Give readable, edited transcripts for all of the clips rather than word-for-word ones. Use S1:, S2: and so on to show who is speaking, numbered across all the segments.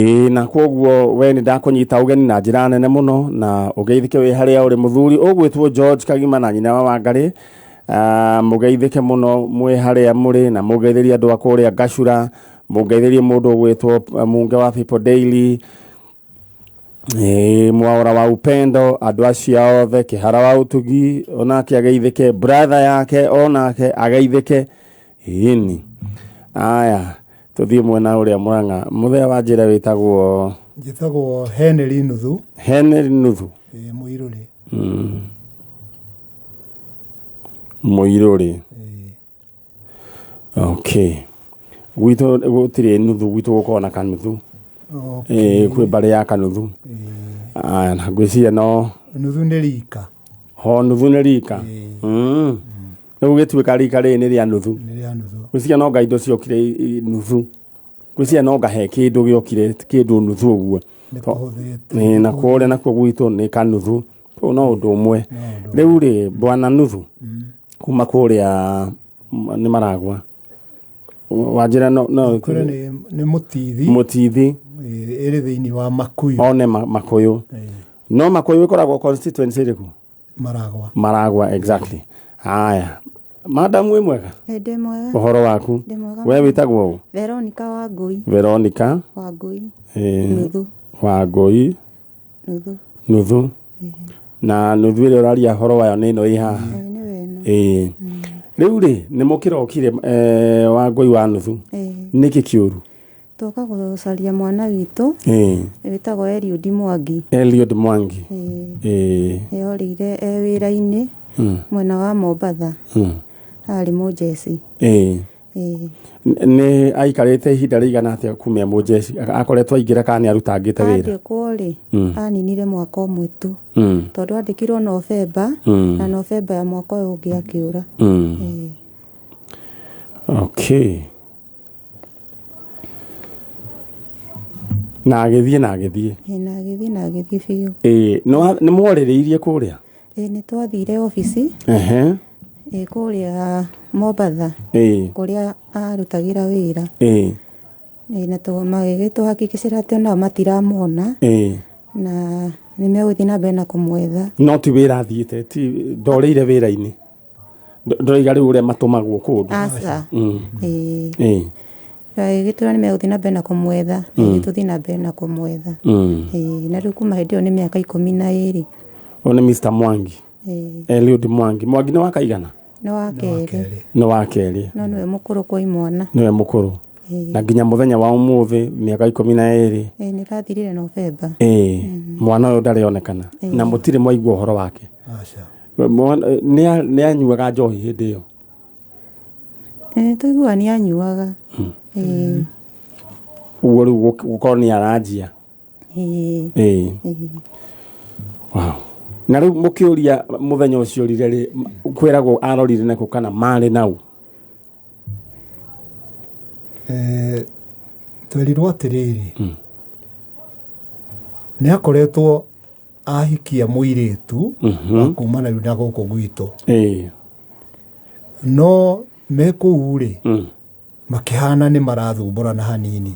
S1: Ĩĩ na kwoguo we nĩ ndakũnyita ũgeni na njĩra nene mũno na ũgeithĩke wĩ harĩa ũrĩ. Mũthuri ũgwĩtwo George Kagima na nyina wa Wangarĩ, mũgeithĩke mũno mwĩ harĩa mũrĩ, na mũgeithĩrie andũ a kũrĩa Gacura, mũgeithĩrie mũndũ ũgwĩtwo Munge wa People Daily, ĩĩ Mwaũra wa Upendo, andũ acio othe, Kĩhara wa Ũtugi onake ageithĩke, brother yake onake ageithĩke. Ĩni aya tũthiĩ mwena ũrĩa Mũrang'a. Mũthee wa njĩra wĩtagwo?
S2: Njĩtagwo Henry Nuthu.
S1: Henry Nuthu.
S2: Ĩĩ, Mũirũrĩ.
S1: Mũirũrĩ. Okay, gwitũ gũtirĩ nuthu, gwitũ gũkoragwo na kanuthu. Ĩĩ, kwĩ mbarĩ ya kanuthu. Aya, na ngwĩciria no
S2: Nuthu nĩ rika.
S1: Ho nuthu nĩ rika. Rĩu gĩtuĩka rika rĩrĩ nĩ rĩa nuthu.
S2: Nĩ rĩa nuthu.
S1: Ngwĩciria no nga indo ciokire nuthu. Ngwĩciria no nga he kĩndũ gĩokire kĩndũ nuthu ũguo.
S2: Nĩ kũhũthĩte.
S1: Ĩĩ, na kũrĩa nakuo gwitũ nĩ kanuthu. Kũu no ũndũ ũmwe. Rĩu rĩ, bwana nuthu kuma kũrĩa nĩ Maragwa. Wanjĩra no no
S2: Kũrĩa nĩ Mũtithi.
S1: Mũtithi.
S2: Ĩĩ, ĩrĩ thĩinĩ wa Makuyu.
S1: One Makuyu. No Makuyu ĩkoragwo constituency ĩrĩkũ?
S2: Maragwa.
S1: Maragwa, exactly. Haya. Madam, wĩ mwega?
S3: Ĩ, ndĩ mwega.
S1: Ũhoro waku?
S3: Ndĩ mwega.
S1: We wĩtagwo ũ?
S3: Veronica Wangũi.
S1: Veronica
S3: Wangũi. Nuthu.
S1: Wangũi.
S3: Nuthu.
S1: Nuthu. Na nuthu ĩrĩa ũraria ũhoro wayo nĩ ĩno ĩ haha?
S3: Ĩ, nĩwe ĩno.
S1: Ĩĩ. Rĩu rĩ, nĩ mũkĩrokire Wangũi wa Nuthu. Nĩkĩ kĩũru?
S3: Twoka gũcaria mwana witũ wĩtagwo Eliud Mwangi.
S1: Eliud Mwangi.
S3: Ĩĩ. Orĩire e wĩra-inĩ mwena wa Mombatha. Arĩ mũjeci.
S1: Ĩĩ. Nĩ aikarĩte ihinda rĩigana atĩa kumia mũjeci? Akoretwo aingĩra kana nĩ arutangĩte wĩra?
S3: Andĩkwo rĩ, aninire mwaka ũmwe tu. Tondũ andĩkirwo Novemba, na Novemba ya mwaka ũyũ ũngĩ akĩũra. Ĩĩ.
S1: Okay. Na agĩthiĩ na agĩthiĩ.
S3: Ĩĩ, na agĩthiĩ na agĩthiĩ biũ.
S1: Ĩĩ, nĩ mwarĩrĩirie kũrĩa?
S3: Ĩĩ, nĩ twathire obici. Ĩĩ, kũrĩa Mombatha. Kũrĩa arutagĩra wĩra. Ĩĩ, na magĩgĩtũhakikicĩra atĩ onao matiramuona. Na nĩ megũthiĩ na mbere na kũmwetha.
S1: No ti wĩra athiĩte, ti ndorĩire wĩra-inĩ. Ndũraiga rĩu ũrĩa matũmagwo kũndũ.
S3: Aca. Ĩĩ. Agĩgĩtwĩra nĩ megũthiĩ na mbere na kũmwetha, na ĩgĩtũthiĩ na mbere na kũmwetha. Ĩĩ, na rĩu kuma hĩndĩ ĩyo nĩ mĩaka 12.
S1: Ũyũ nĩ Mr. Mwangi.
S3: Ĩĩ.
S1: Eliud Mwangi. Mwangi nĩ wa kaigana?
S3: Nĩ wa kerĩ.
S1: Nĩ wa kerĩ.
S3: No nĩwe mũkũrũ kwa imwana.
S1: Nĩwe mũkũrũ.
S3: Ĩĩ.
S1: Na nginya mũthenya wa ũmũthĩ mĩaka 12.
S3: Ĩĩ, nĩ ĩrathirire Novemba.
S1: Ĩĩ. Mwana ũyũ ndarĩ onekana. Na mũtirĩ mwaigua ũhoro wake.
S2: Aca.
S1: Nĩ anyuaga njohi hĩndĩ ĩyo?
S3: Tũiguaga nĩ anyuaga. Ĩĩ.
S1: Ũguo rĩu gũkorwo nĩ aranjia.
S3: Ĩĩ.
S1: Ĩĩ. Wow. Na rĩu mũkĩũria mũthenya ũcio orire rĩ, kwĩragwo arorire nakũ kana marĩ nau?
S2: Twerirwo atĩrĩrĩ, nĩ akoretwo ahikia mũirĩtu wa kuma na rĩu na gũkũ gwitũ. No me kũu rĩ, makĩhana nĩ marathumbũrana hanini.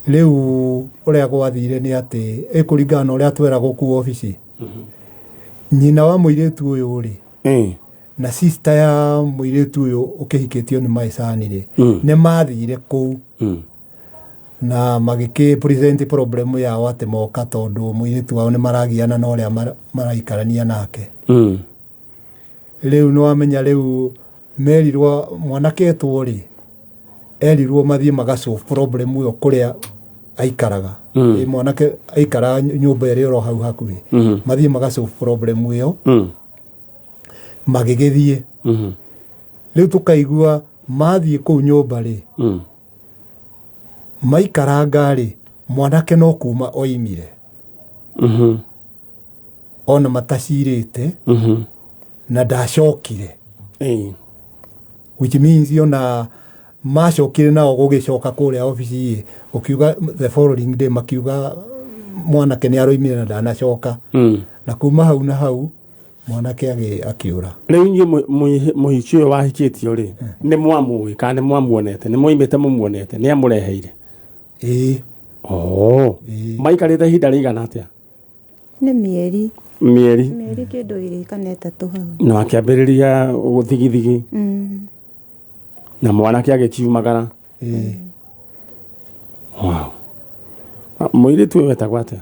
S2: Rĩu ũrĩa gwathire nĩ atĩ ĩkũringana na ũrĩa tweragwo kũu obici, nyina wa mũirĩtu ũyũ rĩ, na sister ya mũirĩtu ũyũ ũkĩhikĩtio nĩ Maecani rĩ, nĩ mathire kũu na magĩkĩ present problem yao atĩ moka tondũ mũirĩtu wao nĩ maragiana na ũrĩa maraikarania nake. Rĩu nĩ wamenya rĩu merirwo mwanake etwo rĩ, erirwo mathiĩ maga solve problem ĩyo kũrĩa aikaraga. Ĩ mwanake aikaraga nyũmba ĩrĩa ĩro hau hakuhĩ. Mathiĩ maga solve problem ĩyo. Magĩgĩthiĩ. Rĩu tũkaigua mathiĩ kũu nyũmba rĩ, maikaranga rĩ, mwanake no kuma oimire. Ona matacirĩte na ndacokire. Which means ona macokire nao gũgĩcoka kũrĩa obici ĩ, gũkiuga the following day makiuga mwanake nĩ aroimire na ndanacoka. Na kuma hau na hau mwanake akĩũra.
S1: Rĩu inyuĩ mũhiki ũyũ wahikĩtio rĩ, nĩ mwamũĩ kana nĩ mwamuonete? Nĩ mwoimĩte mũmuonete? Nĩ amũreheire?
S2: Ĩĩ.
S1: Oh.
S2: Ĩĩ.
S1: Maikarĩte ihinda rĩigana atĩa?
S3: Nĩ mĩeri.
S1: Mĩeri.
S3: Mĩeri kĩndũ ĩrĩ kana ĩtatũ hau.
S1: Na makĩambĩrĩria gũthigithigi. Na mwanake agĩkiumagara.
S2: Ĩĩ.
S1: Wow. Mũirĩtu ũyũ etagwo atĩa?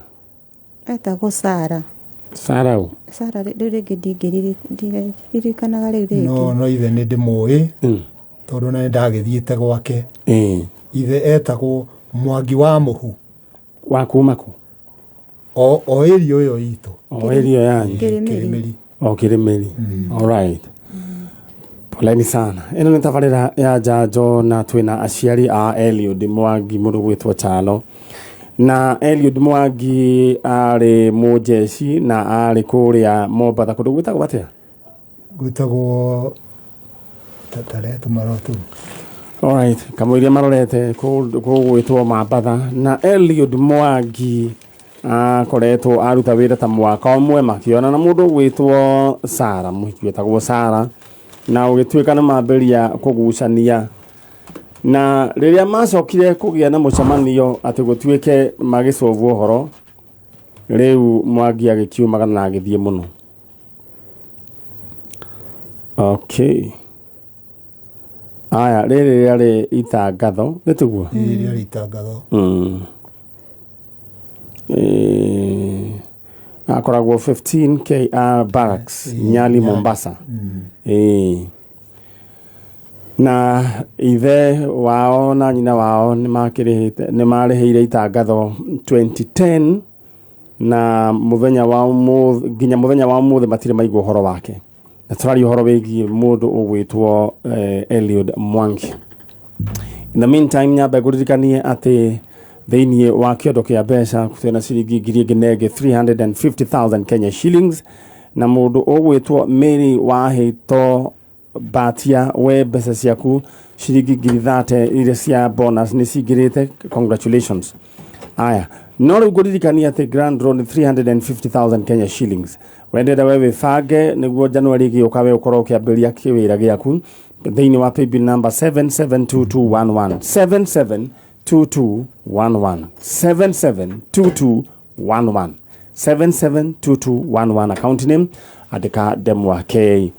S3: Etagwo Sara.
S1: Sara ũ?
S3: Sara rĩu rĩngĩ ndingĩririkanaga rĩu rĩngĩ.
S2: No no ithe nĩ ndĩmũĩ tondũ na nĩ ndagĩthiĩte gwake. Ithe etagwo Mwangi wa Mũhu.
S1: Wa kuma kũ?
S2: O o area ĩyo itũ.
S1: O area yanyu.
S3: Kĩrĩmĩri.
S2: Kĩrĩmĩri.
S1: O Kĩrĩmĩri. All right. Poleni sana. Ĩno nĩ tabarĩra ya njanjo na twĩna aciari a Eliud Mwangi mũndũ gwĩtwo Chalo. Na Eliud Mwangi arĩ mũnjeci na arĩ kũrĩa Mombatha kũndũ gwĩtagwo atĩa?
S2: Gwĩtagwo taretũ marotu.
S1: Alright, kamũiria marorete kũndũ gũgwĩtwo Mambatha na Eliud Mwangi akoretwo aruta wĩra ta mwaka ũmwe makĩona na mũndũ ũgwĩtwo Sara, mũhiki wĩtagwo Sara, na ũgĩtuĩka nĩ mambĩrĩria kũgucania. Na rĩrĩa macokire kũgĩa na mũcemanio atĩ gũtuĩke magĩcovu ũhoro, rĩu Mwangi agĩkiumagara na agĩthiĩ mũno. Okay. Aya, rĩrĩ rĩarĩ itangatho, nĩ tiguo?
S2: Ĩĩ rĩarĩ itangatho.
S1: Akoragwo 15 KR Barracks, Nyali, Mombasa. Na ithe wao na nyina wao nĩ marĩhĩire itangatho 2010 na mũthenya wa ũmũthĩ, nginya mũthenya wa ũmũthĩ matirĩ maigua ũhoro wake. Na tũraria ũhoro wĩgiĩ mũndũ ũgwĩtwo Eliud Mwangi. In the meantime, nyambe ngũririkanie atĩ thĩinĩ wa kĩondo kĩa mbeca twĩna ciringi ngiri ĩngĩ na ĩngĩ 350,000 Kenya shillings, na mũndũ ũgwĩtwo Mary Wahĩto Batia, we mbeca ciaku ciringi ngiri thate iria cia bonus nĩ cingĩrĩte, congratulations. Aya, no rĩu ngũririkania atĩ grand draw nĩ 350,000 Kenya shillings. Wendete we wĩbange nĩguo January ĩgĩũka we ũkorwo ũkĩambĩrĩria kĩwĩra gĩaku thĩinĩ wa paybill number 772211, 772211, 772211, 772211, account name andĩka Ndemwa K.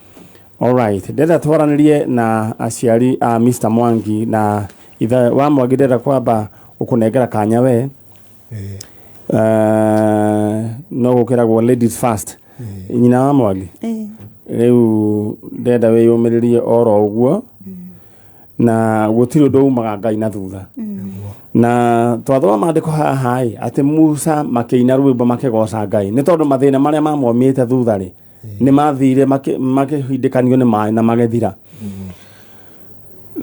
S1: Alright, ndĩrenda twaranĩrie na aciari a Mr. Mwangi na ithe wa Mwangi, ndĩrenda kwamba gũkũnengera kanya we. No gũkĩragwo ladies first. Nyina wa Mwangi. Rĩu ndĩrenda wĩyũmĩrĩrie oro ũguo na gũtirĩ ũndũ umaga Ngai na thutha. Na twathoma maandĩko haha ĩ atĩ Musa makĩina rwĩmbo makĩgoca Ngai nĩ tondũ mathĩna marĩa mamomĩte thutha rĩ nĩ mathire makĩhindĩkanio nĩ maĩ na magĩthira.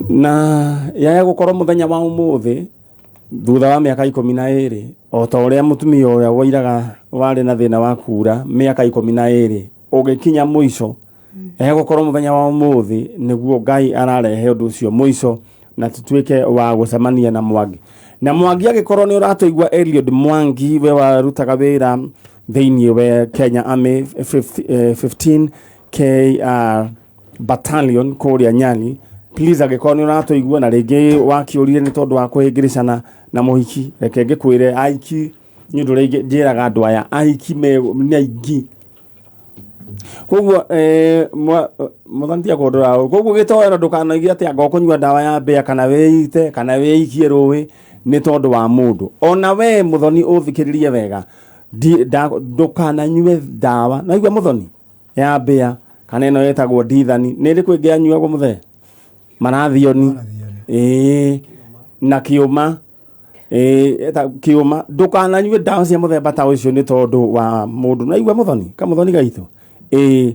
S1: Na yaya gũkorwo mũthenya wa ũmũthĩ thutha wa mĩaka 12 o ta ũrĩa mũtumia ũrĩa wairaga warĩ na thĩna wa kura mĩaka 12 ũgĩkinya mũico, egũkorwo mũthenya wa ũmũthĩ nĩguo Ngai ararehe ũndũ ũcio mũico na tũtuĩke wa gũcemania na Mwangi. Na Mwangi agĩkorwo nĩ ũratũigua, Eliud Mwangi we warutaga wĩra thĩinĩ we Kenya Army 15 KR Battalion kũrĩa Nyali, please angĩkorwo nĩ ũratũigua na rĩngĩ wakĩũrire nĩ tondũ wa kũhĩngĩrĩcana na mũhiki, reke ngĩkwĩre aiki nĩ ũndũ ũrĩa njĩraga andũ aya aiki nĩ aingĩ. Koguo mũthoni tiga kũndora ũũ. Koguo gĩtoero ndũkanoige atĩ anga ũkũnyua ndawa ya mbĩa kana wĩite kana wĩikie rũĩ nĩ tondũ wa mũndũ. Ona we mũthoni ũthikĩrĩrie wega, ndũkananyue ndawa. Naigua mũthoni ya mbĩa kana ĩno ĩtagwo ndithani, nĩ ĩrĩkũ ĩngĩ yanyuagwo mũthee? Marathioni. Ĩĩ, na kĩũma. Ĩĩ, eta kĩũma. Ndũkananyue ndawa cia mũthemba ta ũcio nĩ tondũ wa mũndũ. Naigua mũthoni, kamũthoni gaitũ. Ĩĩ,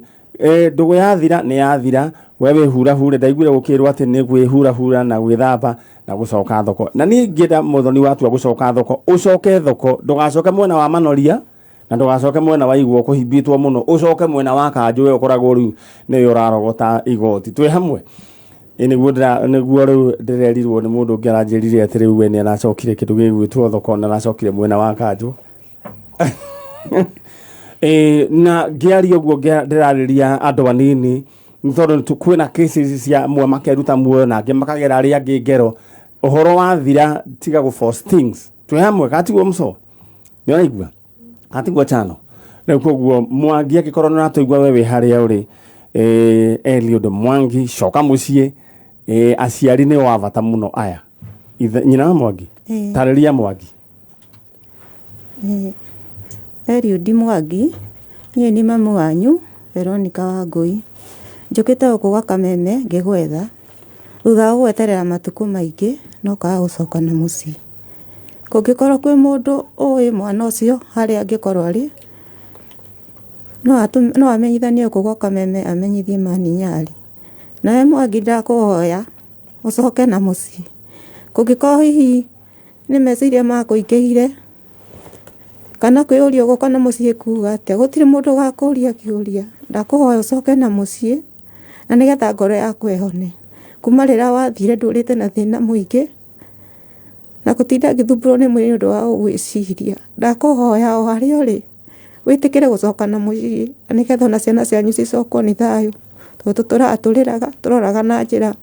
S1: ndũgũ yathira nĩ yathira, we wĩhurahure. Ndaiguire gũkĩrwo atĩ nĩ kwĩhurahura na gwĩthamba na gũcoka thoko. Na niĩ ingĩenda mũthoni watua gũcoka thoko, ũcoke thoko, ndũgacoke mwena wa Manoria na ndũgacoke mwena wa Igwa kũhimbĩtwo mũno, ũcoke mwena wa Kanjũ we ũkoragwo rĩu nĩwe ũrarogota igoti. Twĩ hamwe? Ĩ nĩguo rĩu ndĩrerirwo nĩ mũndũ ũngĩ aranjĩrire atĩ rĩu we nĩ aracokire kĩndũ gĩgwĩtwo thoko na aracokire mwena wa Kanjũ. Na ngĩaria ũguo ndĩrarĩria andũ anini nĩ tondũ kwĩna cases cia amwe makeruta muoyo na angĩ makagera arĩa angĩ ngero. Ũhoro wathira tiga gũ force things. Twĩ hamwe gatiguo mũco. Nĩ ũraigua? Gatiguo chano. Rĩu koguo Mwangi angĩkorwo nĩ ũratũigua we wĩ harĩa ũrĩ Eliud Mwangi coka mũciĩ aciari nĩ wa bata mũno aya. Ithe, nyina wa Mwangi? Tarĩria Mwangi.
S3: Eliud Mwangi, niĩ nĩ mamu wanyu Veronica Wangũi. Njũkĩte gũkũ gwa Kameme ngĩgwetha, thutha wa gũgweterera matukũ maingĩ no kaga gũcoka na mũciĩ. Kũngĩkorwo kwĩ mũndũ ũĩ mwana ũcio harĩa angĩkorwo arĩ, no amenyithanie gũkũ gwa Kameme amenyithie Mani Nyali. Nawe Mwangi ndakũhoya ũcoke na mũciĩ. Kũngĩkorwo hihi nĩ meciria makũingĩhire kana kwĩyũria ũgũka na mũciĩ kuga atĩa, gũtirĩ mũndũ ũgakũria kĩũria. Ndakũhoya ũcoke na mũciĩ na nĩgetha ngoro yaku ĩhone. Kuma rĩrĩa wathire ndũrĩte na thĩna mũingĩ na gũtinda ngĩthumbũrwo nĩ mwĩrĩ nĩ ũndũ wa gũgwĩciria. Ndakũhoya o harĩa ũrĩ wĩtĩkĩre gũcoka na mũciĩ na nĩgetha ona ciana cianyu cicokwo nĩ thayũ. Tondũ tũtũraga tũrĩraga tũroraga na njĩra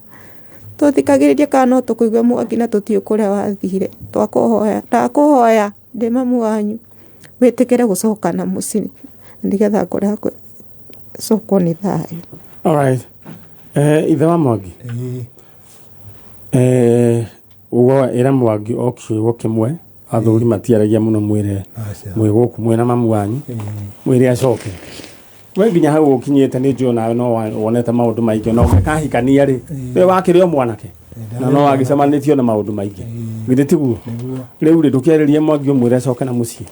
S3: tũthikagĩrĩrie kana no tũkũigue Mwangi na tũtiũĩ kũrĩa wathire. Twakũhoya, ndakũhoya ndĩ mamu wanyu wĩtĩkĩre gũcoka na mũciĩ nĩgetha ngoro yaku ĩcokwo nĩ thayũ.
S1: Alright. Ithe wa Mwangi. Ugo ĩra Mwangi o kiugo kĩmwe athuri matiaragia mũno mwĩre mwĩ gũkũ mwĩna mamu wanyu mwĩre acoke. We nginya hau ũkinyĩte nĩ njũĩ nawe no wonete maũndũ maingĩ na ũngĩkahikania rĩ we wakĩrĩ o mwanake na no wagĩcemanĩtio na maũndũ maingĩ githĩ tiguo? Rĩu rĩ ndũkĩarĩrie Mwangi ũmwĩre acoke na mũciĩ.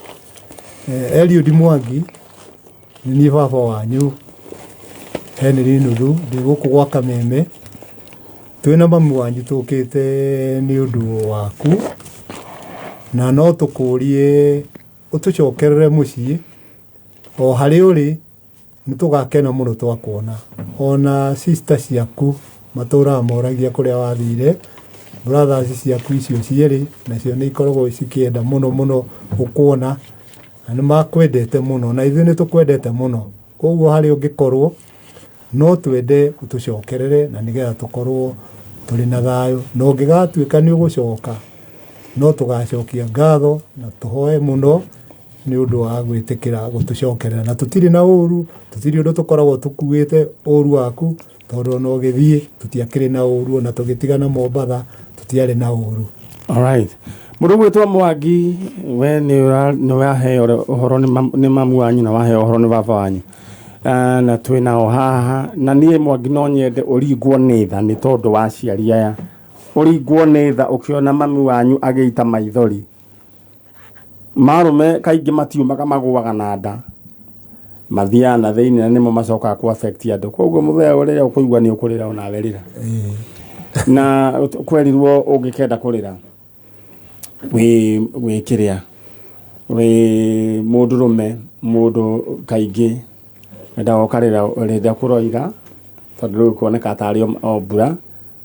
S2: Eliud Mwangi nĩ niĩ baba wanyu Henry Nuthu ndĩ gũkũ gwa Kameme twĩna mamu wanyu tũkĩte nĩ ũndũ waku na no tũkũrie ũtũcokerere mũciĩ o harĩa ũrĩ nĩ tũgakena mũno twakuona. Ona sister ciaku matũraga moragia kũrĩa wathire, brothers ciaku icio cierĩ nacio nĩ ikoragwo cikĩenda mũno mũno gũkuona na nĩ makwendete mũno na ithuĩ nĩ tũkwendete mũno. Koguo harĩa ũngĩkorwo no twende ũtũcokerere na nĩgetha tũkorwo tũrĩ na thayũ. Na ũngĩgatuĩka nĩ ũgũcoka no tũgacokia ngatho na tũhoe mũno nĩ ũndũ wa gwĩtĩkĩra gũtũcokerera. Na tũtirĩ na ũru, tũtirĩ ũndũ tũkoragwo tũkuĩte ũru waku tondũ ona ũgĩthiĩ tũtiakĩrĩ na ũru, ona tũgĩtigana Mombatha tũtiarĩ na ũru.
S1: Alright. Mũndũ ũgwĩtwo Mwangi we nĩ waheo ũhoro nĩ mamu wanyu na waheo ũhoro nĩ baba wanyu. Na twĩ nao haha na niĩ Mwangi no nyende ũringwo nĩ tha nĩ tondũ wa aciari aya. Ũringwo nĩ tha ũkĩona mami wanyu agĩita maithori. Marũme kaingĩ matiumaga magũaga na nda. Mathiaga na thĩinĩ na nĩmo macokaga kũ affect andũ. Koguo mũthenya ũrĩa ũkũigua nĩ ũkũrĩra onawe rĩra. Na kwerirwo ũngĩkenda kũrĩra wĩ kĩrĩa wĩ mũndũrũme mũndũ kaingĩ endaga ũkarĩra rĩrĩa kũroira tondũ rĩu kuoneka tarĩ o mbura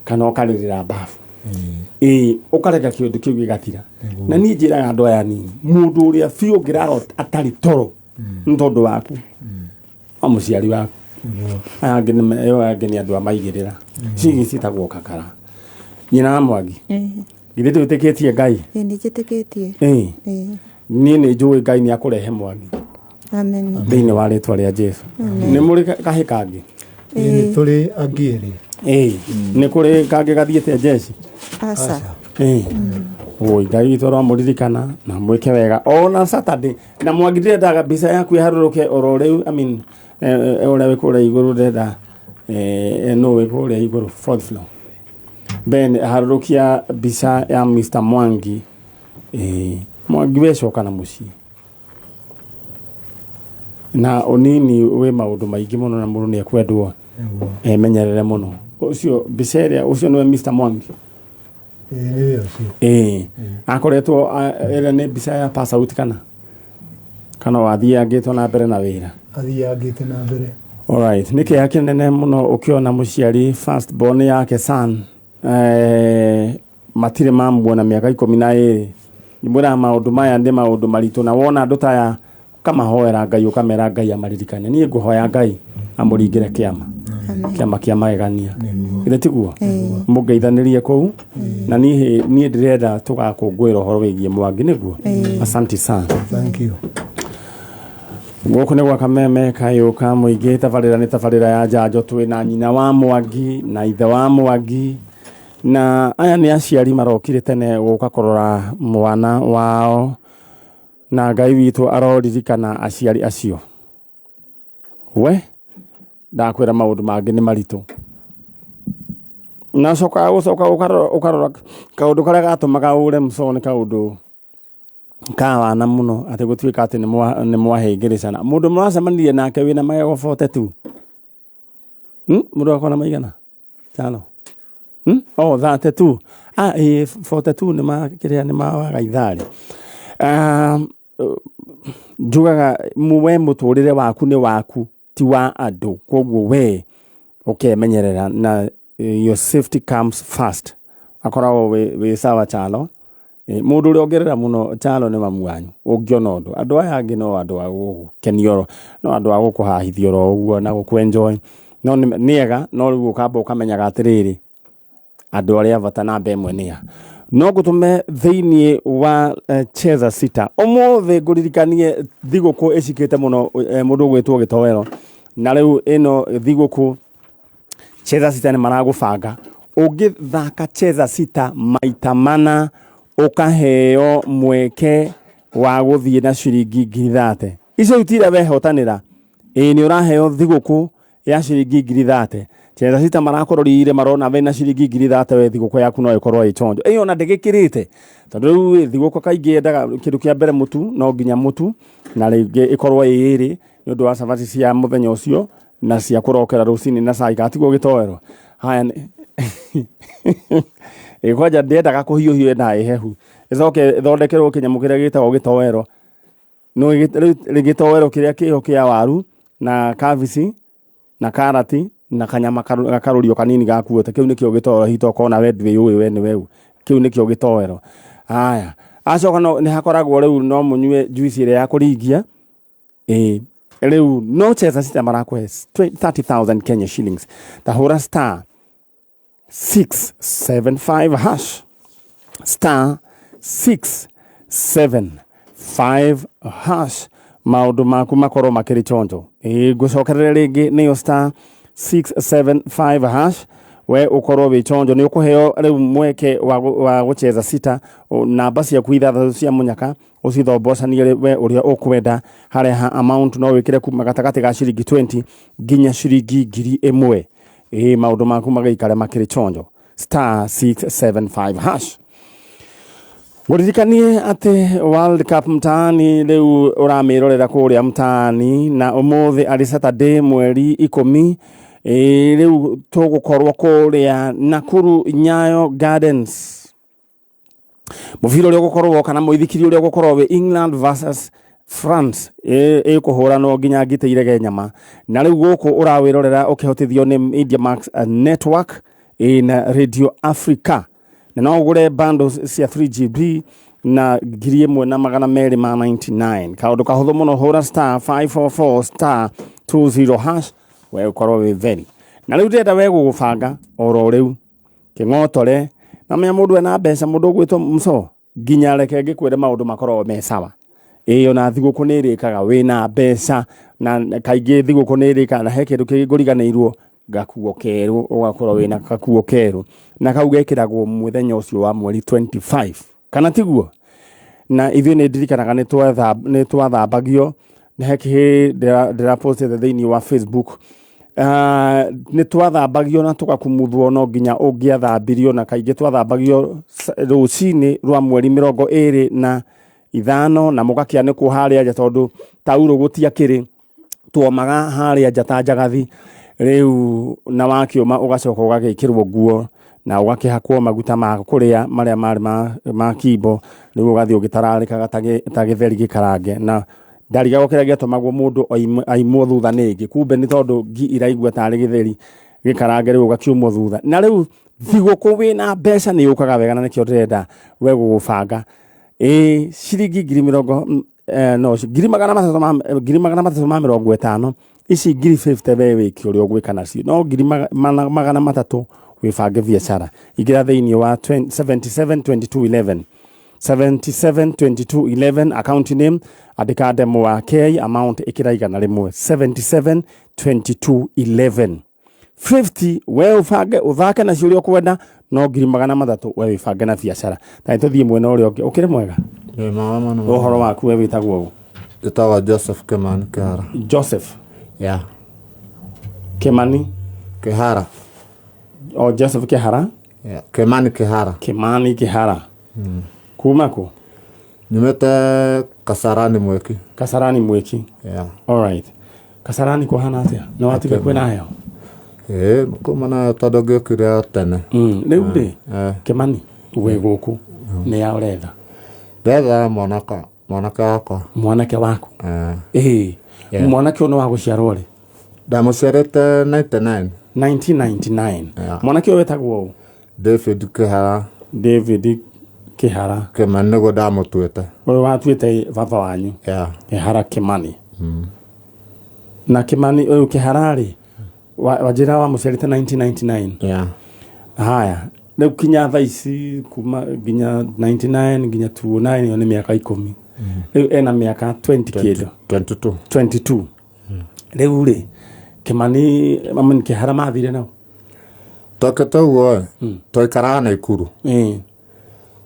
S1: kana ũkarĩrĩra bafu. Ĩĩ ũkareka kĩũndũ kĩu gĩgathira. Na niĩ njĩraga andũ aya nini mũndũ ũrĩa biũ ũngĩrara atarĩ toro nĩ tondũ waku o mũciari waku. Aya angĩ nĩ andũ a maigĩrĩra. Ici ciĩtagwo kakara. Nyina wa Mwangi. Githĩ ndwĩtĩkĩtie Ngai?
S3: Ĩĩ nĩ njĩtĩkĩtie.
S1: Niĩ nĩ njũĩ Ngai nĩ akũrehe Mwangi.
S3: Amen.
S1: Thĩinĩ wa rĩtwa rĩa Jesu. Nĩ mũrĩ kahĩ kangĩ?
S2: Nĩ tũrĩ angĩ erĩ.
S1: Nĩ kũrĩ kangĩ gathiĩte jeshi?
S3: Aca.
S1: Oi, Ngai witũ aramũririkana na mwĩke wega ona Saturday na Mwangi ndĩrendaga mbica yaku ĩharũrũke oro rĩu I mean ũrĩa wĩ kũrĩa igũrũ ndĩrenda nũ wĩ kũrĩa igũrũ fourth floor. Ben harũrũkia mbica ya Mr Mwangi. Mwangi we coka na mũciĩ. Na ũnini wĩ maũndũ maingĩ mũno na mũndũ nĩ ekwendwo emenyerere mũno. Ũcio mbica ĩrĩa ũcio nĩwe Mr Mwangi.
S2: Nĩwe ũcio.
S1: Akoretwo ĩrĩa nĩ mbica ya pass out kana? Kana wathiangĩtwo na mbere na wĩra?
S2: Athiangĩte na mbere.
S1: Alright, nĩ kĩeha kĩnene mũno ũkĩona mũciari first born yake son matirĩ mamuona mĩaka 12. Mwĩraga maũndũ maya nĩ maũndũ maritũ na wona andũ ta aya ũkamahoera Ngai ũkamera Ngai amaririkane. Niĩ ngũhoya Ngai amũringĩre kĩama. Kĩama kĩa magegania. Githĩ tiguo? Mũngeithanĩrie kũu. Na niĩ niĩ ndĩrenda tũgakũngũĩra ũhoro wĩgiĩ Mwangi nĩguo. Asante sana.
S2: Thank you.
S1: Gũkũ nĩ gwa Kameme kayũ ka mũingĩ, tabarĩra nĩ tabarĩra ya njanjo. Twĩ na nyina wa Mwangi na ithe wa Mwangi, na aya nĩ aciari marokire tene gũka kũrora mwana wao, na Ngai witũ aroririkana aciari acio. We ndakwĩra maũndũ mangĩ nĩ maritũ, na cokaga gũcoka ũkarora ũkarora kaũndũ karĩa gatũmaga ũre mco nĩ kaũndũ ka wana mũno, atĩ gũtuĩka atĩ nĩ mwahĩngĩrĩcana mũndũ mũracemanirie nake wĩna magego 42. Mũndũ akona maigana tano? Oh, 32. Ah, 42 nĩ ma kĩrĩa nĩ ma wagaitharĩ. Njugaga we mũtũrĩre waku nĩ waku, ti wa andũ, koguo we ũkemenyerera na your safety comes first. Akoragwo wĩ sawa chalo. Mũndũ ũrĩa ũngĩrĩra mũno chalo nĩ mamu wanyu ũngĩona ũndũ. Andũ aya angĩ no andũ a gũgũkenia oro, no andũ a gũkũhahithia oro ũguo na gũkũ-enjoy. No nĩ ega, no rĩu ũkamba ũkamenyaga atĩrĩrĩ, andũ arĩa a bata namba ĩmwe nĩ a. No ngũtũme thĩinĩ wa Cheza Sita. Ũmũthĩ ngũririkanie thigũkũ ĩcikĩte mũno, mũndũ ũgwĩtwo gĩtoero. Na rĩu ĩno thigũkũ Cheza Sita nĩ maragũbanga. Ũngĩthaka Cheza Sita maita mana ũkaheo mweke wa gũthiĩ na ciringi 30,000. Icio itira wehotanĩra. Ĩĩ nĩ ũraheo thigũkũ ya ciringi 30,000. Cheza Sita marakũrorire marona wĩna ciringi 30,000, we thigũkũ yaku no ĩkorwo ĩ chonjo. Ĩyo ona ndĩgĩkĩrĩte. Tondũ rĩu thigũkũ kaingĩ yendaga kĩndũ kĩa mbere mũtu, no nginya mũtu, na rĩngĩ ĩkorwo ĩ ĩrĩ nĩ ũndũ wa cabaci cia mũthenya ũcio na cia kũrokera rũcinĩ na cai katiguo gĩtoero. Haya ĩ kwanja ndĩendaga kũhiũhio, yendaga ĩhehu. Ĩcoke ĩthondekerwo kĩnyamũ kĩrĩa gĩtagwo gĩtoero. No rĩu gĩtoero kĩrĩa kĩho kĩa waru na kabici na karati na kanyama gakarũrio kanini gakuote, kĩu nĩkĩo gĩtoero. Hihi tokorwo we ndwĩyũĩ we nĩ weũ, kĩu nĩkĩo gĩtoero. Haya, acoka no nĩ hakoragwo rĩu no mũnyue juice ĩrĩa ya kũringia. Ĩ rĩu no Cheza Sita marakũhe 30,000 Kenya shillings. Ta hũra star 675 hash, star 675 hash, maũndũ maku makorwo makĩrĩ chonjo. Ĩ ngũcokerere rĩngĩ, nĩyo star 675 hash, we ũkorwo wĩ chonjo. Nĩ ũkũheo rĩu mweke wa gũcheza sita namba ciaku ithathatũ cia mũnyaka ũcithombocanie we ũrĩa ũkwenda. Harĩa ha amount no wĩkĩre kuma gatagatĩ ga ciringi 20 nginya ciringi 1,000. Ĩ maũndũ maku magĩikare makĩrĩ chonjo, star 675 hash. Ngũririkanie atĩ World Cup mtaani rĩu ũramĩrorera kũrĩa mtaani, na ũmũthĩ arĩ Saturday mweri 10. Ĩ rĩu tũgũkorwo kũrĩa Nakuru Nyayo Gardens, mũbira ũrĩa ũgũkorwo kana mũithikiri ũrĩa ũgũkorwo wĩ England versus France, ĩkũhũranwo nginya ngitĩ irege nyama. Na rĩu gũkũ ũrawĩrorera ũkĩhotithio nĩ Media Max Network na Radio Africa, na no ũgũre bundles cia 3 GB na 1,299. Kaũndũ kahũthũ mũno, hũra star 544 star 20 hash, we ũkorwo wĩ very. Na rĩu ndĩrenda we gũgũbanga oro rĩu kĩng'otore na menya mũndũ ena mbeca, mũndũ ũgwĩtwo mco, nginya reke ngĩkwĩre maũndũ makoragwo me sawa. Ĩĩ ona thigũkũ nĩ ĩrĩkaga wĩna mbeca, na kaingĩ thigũkũ nĩ ĩrĩkaga na he kĩndũ kĩngĩ ngũriganĩirwo, gakuo kerũ. Ũgakorwo wĩna gakuo kerũ, na kau gekĩragwo mũthenya ũcio wa mweri 25, kana tiguo? Na ithuĩ nĩ ndirikanaga nĩ twathambagio nĩ he kĩhĩ ndĩrapostĩte thĩinĩ wa Facebook. Nĩ twathambagio na tũgakumuthwo, no nginya ũngĩathambirio, na kaingĩ twathambagio rũcinĩ rwa mweri 25, na mũgakĩanĩkwo harĩa nja tondũ taurũ gũtiakĩrĩ. Tuomaga harĩa nja ta njagathi rĩu, na wakĩũma ũgacoka ũgagĩkĩrwo nguo na ũgakĩhakwo maguta ma kũrĩa marĩa marĩ ma kimbo. Rĩu ũgathiĩ ũgĩtararĩkaga ta gĩtheri gĩkarange, na ndarigagwo kĩrĩa gĩatũmagwo mũndũ aimwo thutha nĩ ĩngĩ, kumbe nĩ tondũ ngi iraigua tarĩ gĩtheri gĩkarange, rĩu ũgakiumwo thutha. Na rĩu thigũkũ wĩna mbeca nĩ yũkaga wega, na nĩkĩo ndĩrenda we gũgũbanga. Ĩ ciringi ngiri mĩrongo no 350,000. Ici ngiri 50 we wĩke ũrĩa ũgwĩka nacio, no ngiri 300 wĩbange biacara. Ingĩra thĩinĩ wa 772211, 772211, account name andĩka ndemo wa K, amount ĩkĩra 100, 772211. 50 we ũbange ũthake nacio ũrĩa ũkwenda, no ngiri 300 we wĩbange na biacara. Na nĩtũthiĩ mwena ũrĩa ũngĩ. Ũkĩrĩ mwega?
S4: Nĩ mwega mũno.
S1: Ũhoro waku, we wĩtagwo ũ?
S4: Njĩtagwo Joseph Kimani Kĩhara.
S1: Joseph
S4: Yeah.
S1: Kimani
S4: Kĩhara.
S1: O Joseph Kĩhara.
S4: Yeah. Kimani Kĩhara.
S1: Kimani Kĩhara. Kuma kũ?
S4: Nyumĩte Kasarani Mwiki.
S1: Kasarani Mwiki.
S4: Yeah.
S1: Alright. Kasarani kũhana atĩa? Nĩ watiga kwĩna heho?
S4: Ĩĩ, kuma nayo tondũ ngĩũkire tene.
S1: Rĩu rĩ, Kimani, wĩ gũkũ nĩ ya ũretha?
S4: Ndetha mwanake wakwa.
S1: Mwanake waku?
S4: Eh.
S1: Ĩĩ.
S4: Yeah.
S1: Mwanake ũyũ nĩ wa gũciarwo rĩ?
S4: Ndamũciarĩte 99.
S1: 1999.
S4: Yeah.
S1: Mwanake ũyũ wetagwo ũ?
S4: David Kĩhara.
S1: David Kĩhara.
S4: Kimani nĩguo ndamũtuĩte.
S1: Ũyũ watuĩte baba wanyu?
S4: Yeah.
S1: Kĩhara Kimani. Na Kimani ũyũ Kĩhara rĩ, wanjĩra wamũciarĩte 1999?
S4: Yeah.
S1: Haya, rĩu kinya thaa ici, kuma nginya 99 nginya 2009, ĩyo nĩ mĩaka 10. Rĩu ena mĩaka 20 kĩndũ.
S4: 22.
S1: 22. Rĩu rĩ, Kimani, I mean, Kĩhara mathire nao?
S4: Twakĩte ũguo ĩ, twaikaraga Naikuru.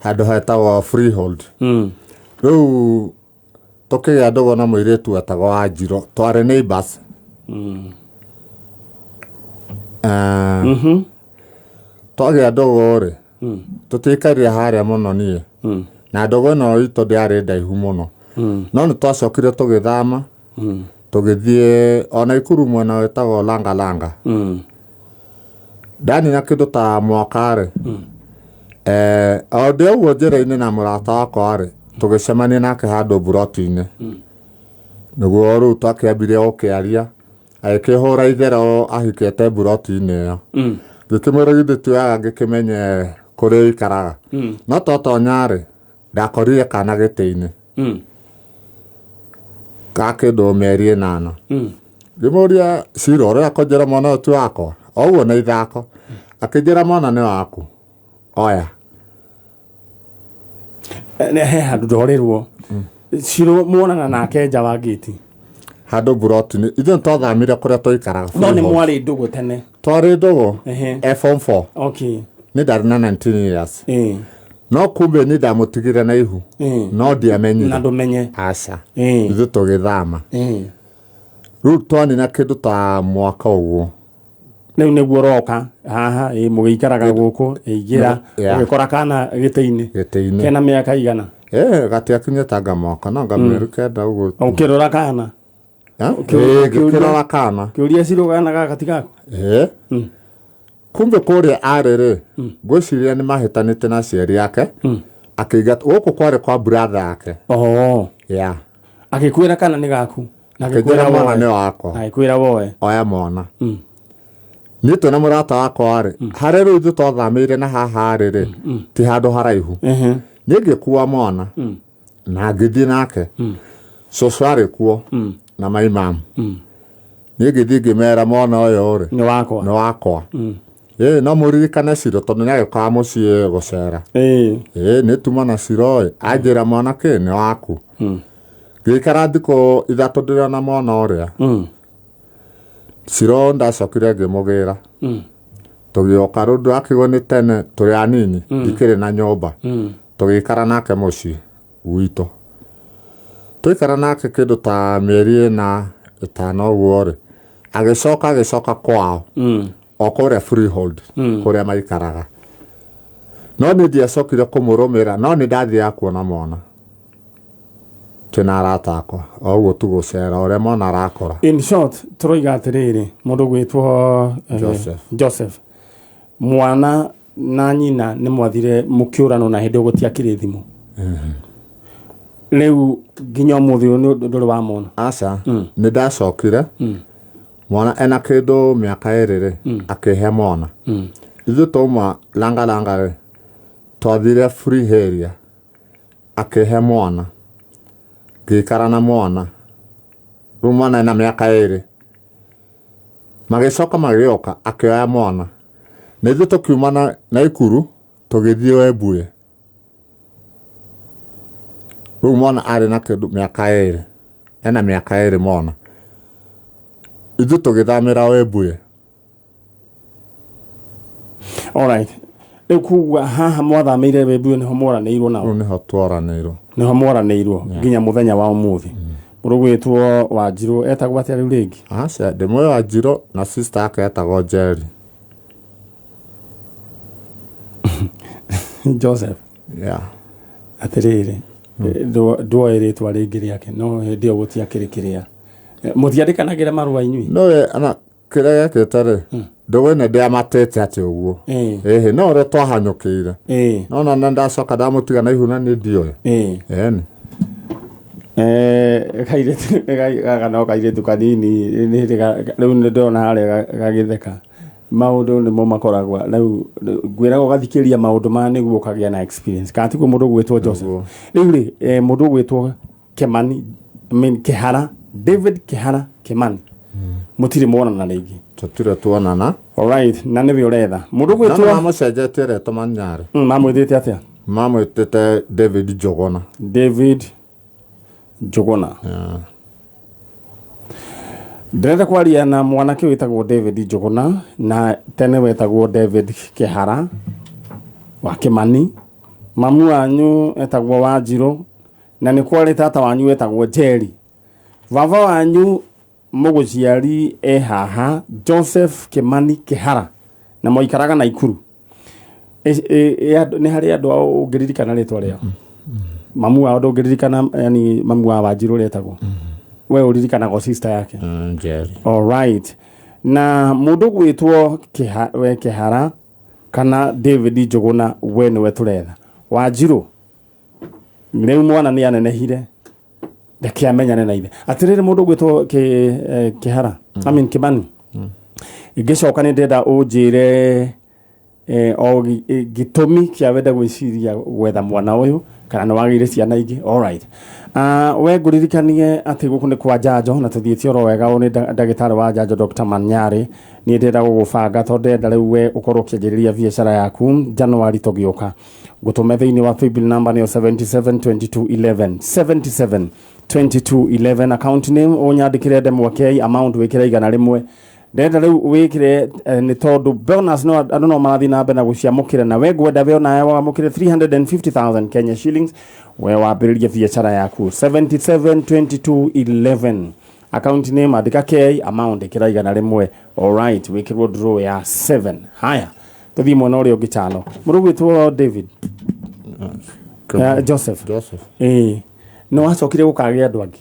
S4: Handũ hetagwo Freehold. Rĩu tũkĩgĩa ndũgũ na mũirĩtu wetagwo Wanjirũ, twarĩ neighbors. Twagĩa ndũgũ rĩ, tũtiaikarire harĩa mũno niĩ. Na ndũgũ ĩno itũ ndĩarĩ ndaihu mũno. No nĩ twacokire tũgĩthama, tũgĩthiĩ o Naikuru mwena wĩtagwo Langa Langa. Ndanina kĩndũ ta mwaka rĩ, o ndĩ ũguo njĩra-inĩ na mũrata wakwa rĩ, tũgĩcemania nake handũ mburoti-inĩ. Nĩguo rĩu twakĩambirie gũkĩaria, agĩkĩhũra itherũ ahikĩte mburoti-inĩ ĩyo. Ngĩkĩmwĩra githĩ ti wega ngĩkĩmenye kũrĩa ũikaraga. No twatonya rĩ, ndakorire kana gĩtĩ-inĩ. Ga kĩndũ mĩeri 8. Ngĩmũria Ciro, ũrĩa kũnjĩra mwana ũyũ ti wakwa? O ũguo na ithako. Akĩnjĩra mwana nĩ waku. Oya.
S1: He handũ ndorĩrwo. Ciro muonana nake nja wa gate.
S4: Handũ mburoti-inĩ. Ithuĩ nĩ twathamire kũrĩa twaikaraga.
S1: No nĩ mwarĩ ndũgũ tene?
S4: Twarĩ ndũgũ.
S1: Ehe.
S4: Form 4.
S1: Okay.
S4: Nĩ ndarĩ na 19 years. No kumbe nĩ ndamũtigire na ihu. No ndiamenyire.
S1: Na ndũmenye.
S4: Aca. Ithuĩ tũgĩthama. Rĩu twanina kĩndũ ta mwaka ũguo.
S1: Rĩu nĩguo ũroka haha, mũgĩikaraga gũkũ, ĩingĩra,
S4: Yeah.
S1: ũgĩkora kana gĩtĩ-inĩ.
S4: Gĩtĩ-inĩ.
S1: Kena mĩaka igana?
S4: Gatiakinyĩte anga mwaka, no anga mĩeri 9 ũguo.
S1: Ũkĩrora kana?
S4: Ngĩkĩrora kana.
S1: Kĩũria Ciro kana gaka ti gaku?
S4: Kumbe kũrĩa arĩ rĩ, ngwĩciria nĩ mahĩtanĩte na aciari ake. Akĩingatwo gũkũ kwarĩ kwa brother yake.
S1: Oh.
S4: Yeah.
S1: Agĩkwĩra kana nĩ gaku? Na
S4: Akĩnjĩra
S1: agĩkwĩra
S4: mwana
S1: woe.
S4: nĩ wakwa.
S1: Na agĩkwĩra woe.
S4: Oya mwana. Niĩ twĩna mũrata wakwa rĩ, harĩa rĩu ithuĩ twathamĩire na haha rĩ rĩ, ti handũ haraihu. Niĩ ngĩkua mwana na ngĩthiĩ nake. Cũcũ arĩ kuo na my mum. Niĩ ngĩthiĩ ngĩmera mwana ũyũ rĩ,
S1: Nĩ wakwa.
S4: Nĩ wakwa. Ĩĩ, no mũririkane Ciro tondũ nĩ agĩũkaga mũciĩ gũcera. Ĩĩ, nĩ tuma na Ciro ĩ, anjĩra mwana kĩ nĩ waku. Ngĩikara thikũ 3 ndĩrona mwana ũrĩa. Ciro ndacokire ngĩmũgĩra. Tũgĩũka rĩu ndakĩgwo nĩ tene tũrĩ anini, ndikĩrĩ na nyũmba. Tũgĩikara nake mũciĩ gwitũ. Twaikara nake kĩndũ ta mĩeri 4 5 ũguo rĩ, agĩcoka kwao. O kũrĩa Freehold, kũrĩa maikaraga. No niĩ ndiacokire kũmũrũmĩrĩra, no nĩ ndathiaga kuona mwana. Twĩna arata akwa, o ũguo tu gũcera ũrĩa mwana arakũra.
S1: In short, tũroiga atĩrĩrĩ, mũndũ gwĩtwo,
S4: Joseph.
S1: Joseph. Mwana na nyina nĩ mwathire mũkĩũranwo na hĩndĩ ĩyo gũtiakĩrĩ thimũ. Rĩu nginya ũmũthĩ ũyũ nĩ ndũrĩ wamona?
S4: Aca, nĩ ndacokire. Mwana ena kĩndũ mĩaka 2 rĩ, akĩhe mwana. Ithuĩ twauma Langa Langa rĩ, twathire free area, akĩhe mwana. Ngĩikara na mwana. Rĩu mwana ena mĩaka 2. Magĩcoka magĩoka akĩoya mwana. Na ithuĩ tũkiuma na Naikuru tũgĩthiĩ Webuye. Rĩu mwana arĩ na kĩndũ mĩaka ĩrĩ. Ena mĩaka ĩrĩ mwana. Ithuĩ tũgĩthamĩra Webuye.
S1: Alright. Rĩu kuga haha mwathamĩire Webuye nĩho mworanĩirwo nao?
S4: Rĩu nĩho tworanĩirwo.
S1: Nĩho mworanĩirwo nginya mũthenya wa ũmũthĩ. Mũndũ ũgwĩtwo Wanjirũ etagwo atĩa rĩu rĩngĩ?
S4: Aca, ndĩmũĩ Wanjirũ na sister yake etagwo Njeri.
S1: Joseph.
S4: Yeah.
S1: Atĩrĩrĩ, ndwoĩ rĩtwa rĩngĩ rĩake no hĩndĩ ĩyo gũtiakĩrĩ kĩrĩa. Mũtiandĩkanagĩra marũa inyuĩ?
S4: Nowe ana kĩrĩa gĩekĩte rĩ ndũgũ ĩno ndĩamatĩte atĩ ũguo ĩhĩ no ũrĩa twahanyũkĩire no na ndacoka ndamũtiga na ihu na niĩ ndiũĩ ĩni.
S1: Kairĩtu gaka no kairĩtu kanini rĩu nĩ ndĩrona harĩa gagĩtheka. Maũndũ nĩmo makoragwo rĩu ngwĩraga ũgathikĩrĩria maũndũ maya nĩguo ũkagĩa na experience. Kana tiguo mũndũ ũgwĩtwo Joseph? Rĩu rĩ mũndũ ũgwĩtwo Kemani, I mean, Kehara, David Kehara Kemani. Mũtirĩ mwonana rĩngĩ.
S4: Tũtirĩ tuonana.
S1: Alright, na nĩwe ũretha. Mũndũ
S4: No
S1: ũgwĩtwo
S4: mamũcenjetie rĩtwa Manyarĩ.
S1: Mamwĩtĩte atĩa?
S4: Mamwĩtĩte David Njũgũna.
S1: David Njũgũna.
S4: Yeah.
S1: Ndĩrenda kwaria na mwanake wĩtagwo David Njũgũna na tene wetagwo David Kehara wa Kĩmani. Mamu wanyu etagwo Wanjirũ na nĩ kwarĩ tata wanyu wetagwo Njeri. Baba wanyu mũgũciari e haha Joseph Kimani Kihara na mwaikaraga Naikuru. Nĩ harĩ andũ ao ũngĩririkana rĩtwa rĩao? Mamu wao ndũngĩririkana, yani mamu wa Wanjirũ ũrĩa etagwo? We ũririkanaga o sister yake?
S4: Njeri.
S1: Alright. Na mũndũ gwĩtwo we Kihara kana David Njũgũna we nĩwe tũretha. Wanjirũ rĩu mwana nĩ anenehire reke amenyane na ithe. Atĩrĩrĩ mũndũ ũgwĩtwo Kĩhara, I mean Kĩmani, ngĩcoka nĩ ndĩrenda ũnjĩre o gĩtũmi kĩa wende gwĩciria gwetha mwana ũyũ kana nĩ wagĩire ciana ingĩ. Alright. We ngũririkanie atĩ gũkũ nĩ kwa njanjo na tũthiĩte oro wega. Ũyũ nĩ ndagĩtarĩ wa njanjo Dr. Manyarĩ. Niĩ ndĩrenda gũgũbanga tondũ ndĩrenda rĩu we ũkorwo ũkĩanjĩrĩria biacara yaku January tũgĩũka. Ngũtũme thĩinĩ wa paybill number nĩyo 772211, 772211, account name ũnyandĩkĩre ndemwa K, amount wĩkĩre 100. Ndĩrenda rĩu wĩkĩre nĩ tondũ bonus no andũ no marathiĩ na mbere na gũciamũkĩra, na we ngwenda we onawe wamũkĩre 350,000 Kenya shillings we wambĩrĩrie biacara yaku. 772211 account name andĩka K, amount ĩkĩra 100. Alright, wĩkĩrwo draw ya 7. Haya, tũthiĩ mwena ũrĩa ũngĩ chano. Mũndũ ũgwĩtwo David Joseph.
S4: Joseph.
S1: Ĩĩ. Nĩ wacokire gũkagĩa andũ angĩ?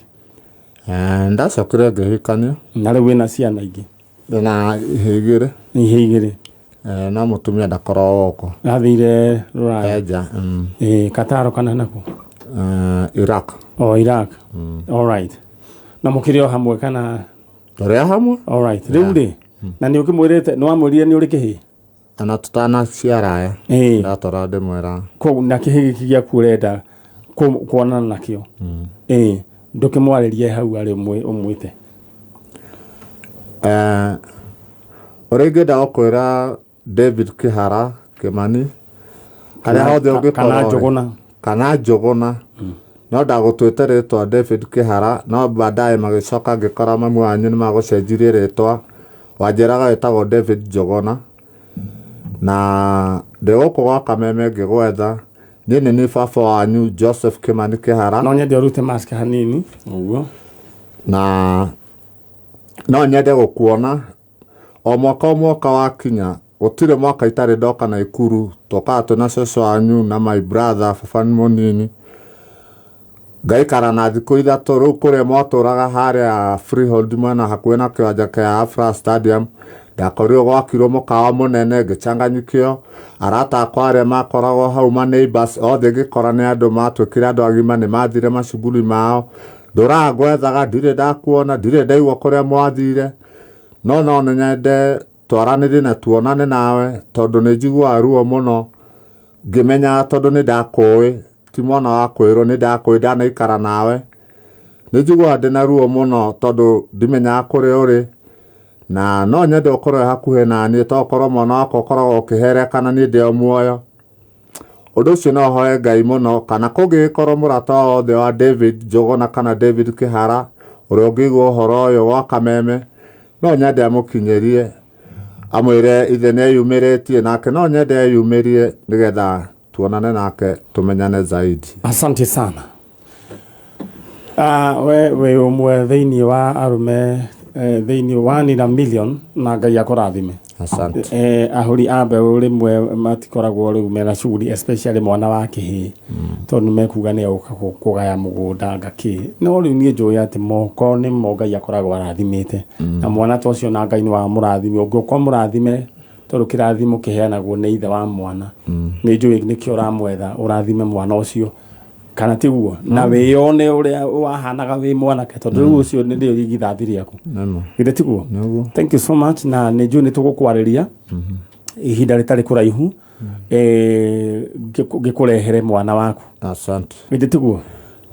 S4: Ndacokire ngĩhikania.
S1: Na rĩu wĩna ciana ingĩ?
S4: Ndĩna ihĩĩ igĩrĩ.
S1: Ihĩĩ igĩrĩ.
S4: No mũtumia ndakoragwo gũkũ.
S1: Athire Rũraya?
S4: Enja.
S1: Ĩĩ, Qatar kana nakũ?
S4: Iraq.
S1: Oh, Iraq. Alright. Na mũkĩrĩ o hamwe kana?
S4: Tũrĩ o hamwe.
S1: Alright. Rĩu rĩ, na nĩ ũkĩmwĩrĩte, nĩ wamwĩrire nĩ ũrĩ kĩhĩĩ?
S4: Ona tũtanaciara aya. Ndatwara ndĩmwĩra.
S1: Koguo na kĩhĩĩ gĩkĩ gĩaku ũrenda kuonana nakĩo. Ndũkĩmwarĩrie hau arĩ ũmwĩte.
S4: Ũrĩa ingĩenda gũkwĩra David Kĩhara Kĩmani, harĩa hothe ũngĩkorwo
S1: Kana Njũgũna.
S4: Kana Njũgũna. No ndagũtuĩte rĩtwa David Kĩhara, no baadaye magĩcoka ngĩkora mamu wanyu nĩ magũcenjirie rĩtwa, wanjĩraga wĩtagwo David Njũgũna. Na ndĩ gũkũ gwa Kameme ngĩgwetha, niĩ nĩ niĩ baba wanyu Joseph Kĩmani Kĩhara.
S1: No nyende ũrute mask hanini, ũguo.
S4: Na no nyende gũkuona o mwaka o mwaka wakinya, gũtirĩ mwaka itarĩ ndoka Naikuru, tũkaga twĩna cũcũ wanyu na my brother baba mũnini, ngaikara na thikũ ithatũ. Rĩu kũrĩa mwatũraga harĩa Freehold mwena hakuhĩ na kĩwanja kĩa Afra Stadium, ndakorirwo gwakirwo mũkawa mũnene, ngĩcanganyikio. Arata akwa arĩa makoragwo hau ma neighbors othe ngĩkora nĩ andũ matuĩkire andũ agima, nĩ mathire macuguri mao. Ndũraga ngwethaga, ndirĩ ndakuona, ndirĩ ndaigua kũrĩa mwathire. No no nyende twaranĩrie na tuonane nawe, tondũ nĩ njiguaga ruo mũno ngĩmenyaga, tondũ nĩ ndakũĩ, ti mwana wa kwĩrwo, nĩ ndakũĩ, ndanaikara nawe. Nĩ njiguaga ndĩna ruo mũno tondũ ndimenyaga kũrĩa ũrĩ. Na no nyende ũkorwo wĩ hakuhĩ na niĩ, to ũkorwo mwana wakwa ũkoragwo ũkĩherekana niĩ ndĩ o muoyo. Ũndũ ũcio no hoe Ngai mũno, kana kũngĩgĩkorwo mũrata o wothe wa David Njũgũna kana David Kĩhara ũrĩa ũngĩigua ũhoro ũyũ wa Kameme, no nyende amũkinyĩrie, amwĩre ithe nĩ eyumĩrĩtie, nake no nyende eyumĩrie nĩgetha tuonane nake tũmenyane zaidi.
S1: Asante sana. We wĩ ũmwe thĩinĩ wa arũme thĩinĩ one in a million na Ngai akũrathime.
S4: Asante.
S1: Ahũri a mbeũ rĩmwe matikoragwo rĩu mena shughuli especially mwana wa kĩhĩĩ tondũ nĩmekuga nĩ egũka kũgaya mũgũnda ngakĩ, no rĩu niĩ njũĩ atĩ moko nĩmo Ngai akoragwo arathimĩte na mwana ta ũcio na Ngai nĩ wamũrathime, ũngĩũka ũmũrathime tondũ kĩrathimo kĩheanagwo nĩ ithe wa mwana, nĩ njũĩ nĩkĩo ũramwetha ũrathime mwana ũcio kana tiguo, na wĩyone ũrĩa wahanaga wĩ mwanake tondũ rĩu ũcio nĩ rĩo igithathi rĩaku, githĩ tiguo? Thank you so much, na nĩ njũĩ nĩ tũgũkwarĩria ihinda rĩtarĩ kũraihu ngĩkũrehere mwana waku.
S4: Asante.
S1: Githĩ tiguo?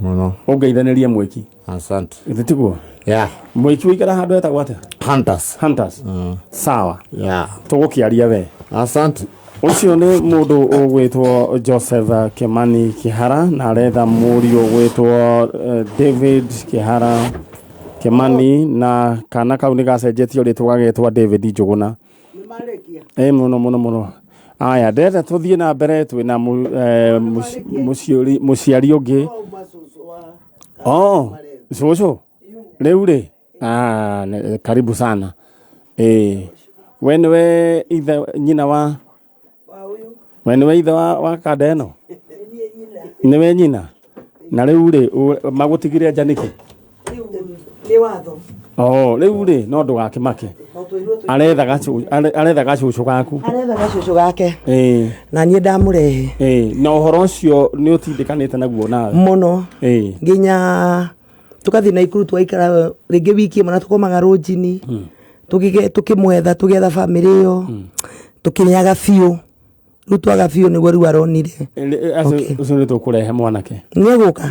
S4: Mũno.
S1: Ũngeithanĩrie mwĩki.
S4: Asante.
S1: Githĩ tiguo?
S4: Yeah.
S1: Mwĩki ũikara handũ etagwo atĩa?
S4: Hunters.
S1: Hunters. Sawa.
S4: Yeah.
S1: Tũgũkĩaria we.
S4: Asante.
S1: Ũcio nĩ mũndũ ũgwĩtwo Joseph Kimani Kĩhara na aretha mũriũ ũgwĩtwo David Kĩhara Kimani, na kana kau nĩ gacenjetio rĩtwa gagetwo David Njũgũna. Mũno mũno mũno. Aya, ndĩrenda tũthiĩ na mbere twĩna mũciari ũngĩ. Oh, cũcũ rĩu rĩ, karibu sana. We nĩwe ithe nyina wa we nĩwe ithe wa kanda ĩno? Nĩwe nyina? Na rĩu rĩ, magũtigire nja nĩkĩ?
S5: Nĩ watho.
S1: Oh, rĩu rĩ, no ndũgakĩmake. Aretha gacũcũ gaku.
S5: Aretha gacũcũ gake. Na niĩ ndamũrehe.
S1: Na ũhoro ũcio nĩ ũtindĩkanĩte naguo nawe?
S5: Mũno. Nginya tũgathiĩ Naikuru tũgaikara rĩngĩ wiki ĩmwe na tũkomaga rũnjini. Tũkĩmwetha, tũgĩetha bamĩrĩ ĩyo. Tũkĩnyaga biũ. Rĩu twaga biũ nĩguo rĩu aronire.
S1: Ũcio nĩ tũkũrehe mwanake.
S5: Nĩ egũka?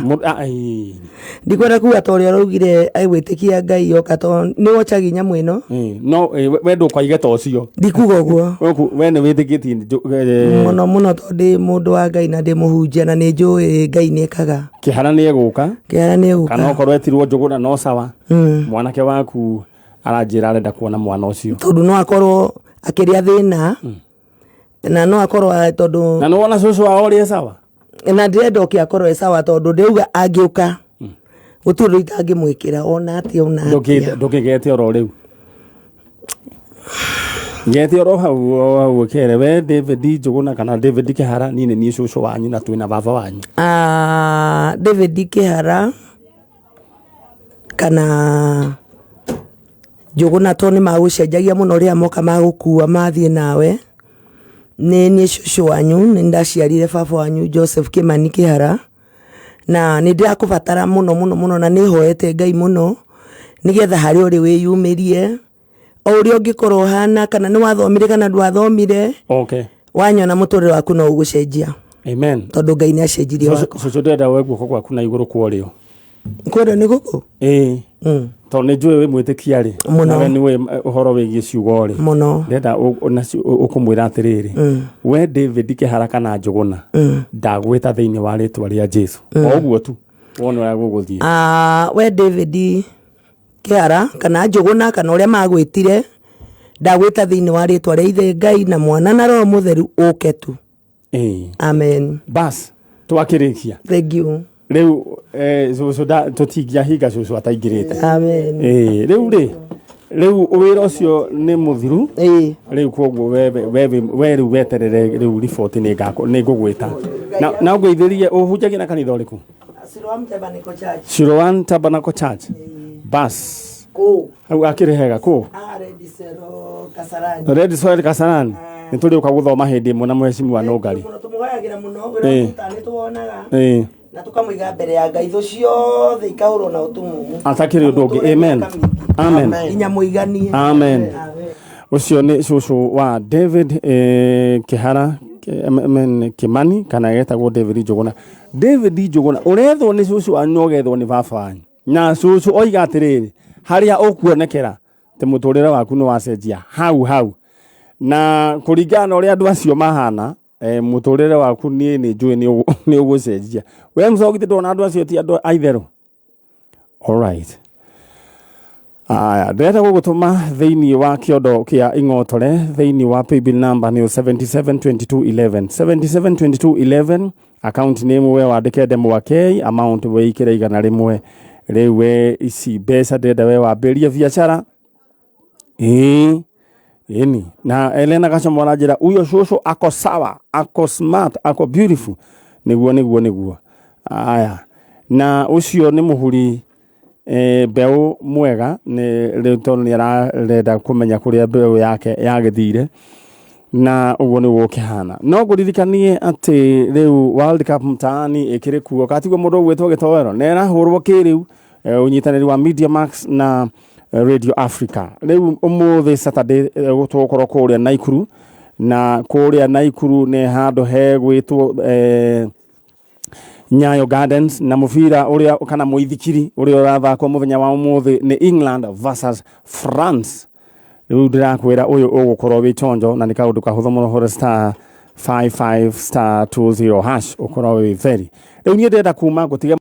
S5: Ndikwenda kuga ta ũrĩa ũraugire agwĩtĩkia Ngai oka tondũ nĩ wochagi nyamũ ĩno.
S1: No we ndũkoige ta ũcio.
S5: Ndikuga ũguo.
S1: We nĩ wĩtĩkĩtie
S5: mũno mũno tondũ ndĩ mũndũ wa Ngai na ndĩ mũhunjia na nĩ njũĩ Ngai nĩ ekaga.
S1: Kĩhara nĩ egũka.
S5: Kĩhara nĩ egũka.
S1: Kana okorwo etirwo Njũgũna no sawa. Mwanake waku aranjĩra arenda kuona mwana ũcio.
S5: Tondũ no akorwo akĩrĩa thĩna. Na no akorwo tondũ
S1: na nĩ wona cũcũ wao ũrĩa sawa.
S5: Na ndĩrenda oke akorwo e sawa tondũ ndĩrauga angĩũka gũtirĩ ũndũ itangĩmwĩkĩra ona atĩa ona atĩa.
S1: Ndũkĩgete oro rĩu. Ngete oro hau hau ũkere we David Njũgũna kana David Kĩhara, niĩ nĩ niĩ cũcũ wanyu na twĩna baba wanyu.
S5: David Kĩhara kana Njũgũna tondũ nĩ magũcenjagia mũno rĩrĩa moka magũkua mathiĩ nawe. Nĩ niĩ cũcũ wanyu, nĩ ndaciarire baba wanyu Joseph Kimani Kĩhara, na nĩ ndĩrakũbatara mũno mũno mũno na nĩ hoete Ngai mũno nĩgetha harĩa ũrĩ wĩyumĩrie o ũrĩa ũngĩkorwo ũhana, kana nĩ wathomire kana ndwathomire. Wanyona mũtũrĩre waku no ũgũcenjia.
S1: Amen.
S5: Tondũ Ngai nĩ acenjirie wakwa.
S1: Cũcũ ndĩrenda woe guoko gwaku na igũrũ kwa ũrĩo.
S5: Kwa ũrĩo nĩ gũkũ?
S1: Ĩĩ. Tondũ nĩ njũĩ wĩ mwĩtĩkia rĩ.
S5: Mũno.
S1: Nawe nĩ ũĩ ũhoro wĩgiĩ ciugo rĩ.
S5: Mũno.
S1: Ndĩrenda ũkũmwĩra atĩrĩrĩ. We David Kĩhara kana Njũgũna. Ndagwĩta thĩinĩ wa rĩtwa rĩa Jesu. O ũguo tu. Wone ũrĩa gũgũthiĩ.
S5: We David Kĩhara kana Njũgũna kana ũrĩa magwĩtire, ndagwĩta thĩinĩ wa rĩtwa rĩa Ithe Ngai na Mwana na Roho Mũtheru ũke tu. Amen.
S1: Bas, twakĩrĩkia.
S5: Thank you.
S1: Rĩu cũcũ tũtingĩahinga cũcũ ataingĩrĩte.
S5: Amen.
S1: Rĩu rĩ, rĩu wĩra ũcio nĩ mũthiru. Rĩu koguo we rĩu weterere rĩu riboti nĩ ngũgwĩta. Na ũngeithĩrie ũhunjagia na kanitha ũrĩkũ?
S5: Siloam Tabernacle Church.
S1: Siloam Tabernacle Church. Bas.
S5: Kũ?
S1: Hau akĩrĩ hega kũ?
S5: Red Soil Kasarani.
S1: Red Soil Kasarani. Nĩ tũrĩũka gũthoma hĩndĩ ĩmwe na mheshimiwa Nũngari.
S5: Mũno tũmũhoyagĩra mũno, wĩra ũrĩa nĩ tuwonaga. Na tũkamũiga mbere ya Ngai, thũ ciothe ikahũrwo na ũtumumu.
S1: Atakĩrĩ ũndũ ũngĩ. Amen. Amen.
S5: Nginya mũiganie.
S1: Amen. Ũcio nĩ cũcũ wa David Kĩhara Kimani kana getagwo David Njũgũna. David Njũgũna ũrethwo nĩ cũcũ wanyu na ũgethwo nĩ baba wanyu. Na cũcũ oiga atĩrĩrĩ, harĩa ũkuonekera Atĩ mũtũrĩre waku nĩ wacenjia hau hau. Na kũringana na ũrĩa andũ acio mahana, mũtũrĩre waku niĩ nĩ njũĩ nĩ ũgũcenjia. We mũcogiti ndona andũ acio ti andũ a itherũ. Alright. Aya, ndĩrenda gũgũtũma thĩinĩ wa kĩondo kĩa ing'otore thĩinĩ wa paybill number nĩ 772211 772211 account name we wandĩke Ndemwa K, amount wĩikĩre 100. Rĩu we ici mbeca ndĩrenda we wambĩrĩrie biacara. Ĩĩ ĩni na Elena Gachomo aranjĩra huyo shosho ako sawa, ako smart, ako beautiful. Nĩguo nĩguo nĩguo. Aya, na ũcio nĩ mũhuri mbeũ mwega nĩ rĩu tondũ nĩ ararenda kũmenya kũrĩa mbeũ yake yagĩthire na ũguo nĩguo ũkĩhana. No ngũririkanie atĩ rĩu World Cup mtaani ĩkĩrĩ kuo katiguo mũndũ ũgwĩtwo gĩtoero na ĩrahũrwo kĩrĩu ũnyitanĩri wa Media Max na Radio Africa. Rĩu ũmũthĩ Saturday tũgũkorwo kũrĩa Naikuru, na kũrĩa Naikuru nĩ handũ hegwĩtwo Nyayo Gardens, na mũbira ũrĩa kana mũithikiri ũrĩa ũrathakwo mũthenya wa ũmũthĩ nĩ England versus France. Rĩu ndĩrakwĩra ũyũ ũgũkorwo wĩ chonjo na nĩ kaũndũ kahũthũ mũno, hũra star 55 star 20 hash ũkorwo wĩ very. Rĩu niĩ ndĩrenda kuma ngũtige.